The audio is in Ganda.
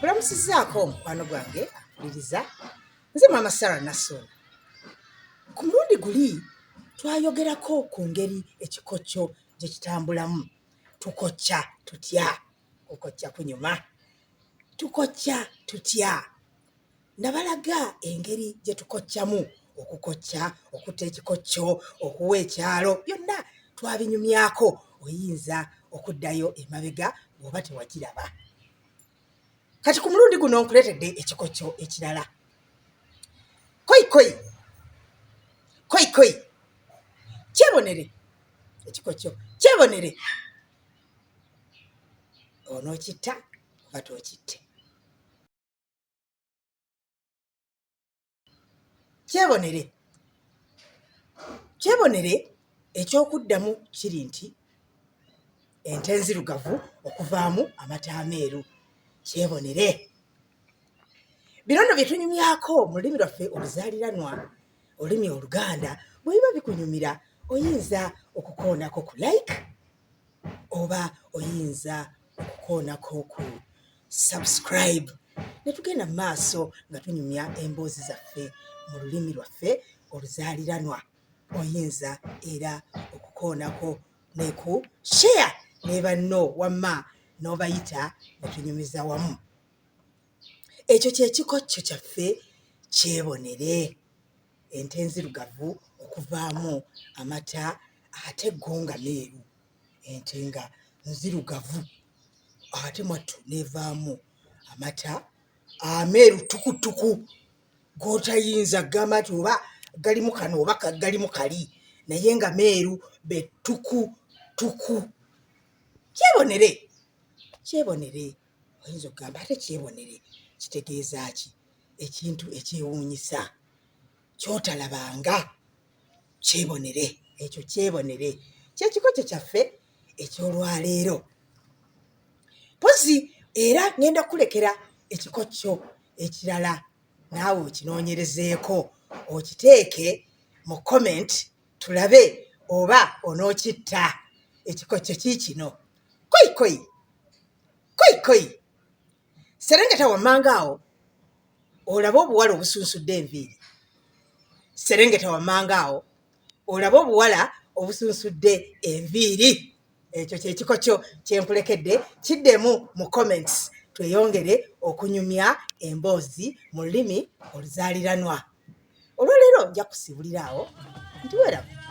Nkulamusizzaako mukwano gwange ampuliriza, nze Maama Sarah Nassolo. Ku mulundi guli twayogerako ku ngeri ekikokyo gye kitambulamu. Tukocca tutya? Kukocca kunyuma. Tukocca tutya? Nabalaga engeri gye tukoccamu, okukocca, okutta ekikocco, okuwa ekyalo, byonna twabinyumyako. Oyinza okuddayo emabega bw'oba tewagiraba. Kati ku mulundi guno nkuleetedde ekikokyo ekirala. Koyikoyi, koyikoyi, kyebonere ekikokyo kyebonere. Onookitta oba tookitte? Kyebonere, kyebonere eky'okuddamu kiri nti ente enzirugavu okuvaamu amata ameeru. Kyebonere. Bino nno bye tunyumyako mu lulimi lwaffe oluzaaliranwa, olulimi Oluganda. Bwe biba bikunyumira oyinza okukoonako ku like oba oyinza okukoonako ku subscribe ne tugenda mu maaso nga tunyumya emboozi zaffe mu lulimi lwaffe oluzaaliranwa. Oyinza era okukoonako ne ku share ne banno wamma n'obayita ne tunyumiza wamu. Ekyo kye kikokyo kyaffe kyebonere. Ente enzirugavu okuvaamu amata ate go nga meeru. Ente nga nzirugavu ate mwattu n'evaamu amata ameeru ttukuttuku g'otayinza kugamba nti oba galimu kano oba galimu kali naye nga meeru be ttukuttuku. Kyebonere, kyebonere oyinza okugamba ate kyebonere kitegeeza ki? Ekintu ekyewuunyisa ky'otalabanga kyebonere ekyo kyebonere kye kikokyo kyaffe eky'olwaleero. Mpozzi era ŋŋenda kukulekera ekikokyo ekirala naawe okinoonyerezeeko okiteeke mu comment tulabe oba onookitta. Ekikokyo kiikino. Koyikoyi, koyikoyi. Serengeta wammanga awo olabe obuwala obusunsudde enviiri. Serengeta wammanga awo olabe obuwala obusunsudde enviiri. Ekyo kye kikokyo kye nkulekedde, kiddemu mu comments tweyongere okunyumya emboozi mu lulimi oluzaaliranwa. Olwaleero nja kusiibulira awo nti weeraba.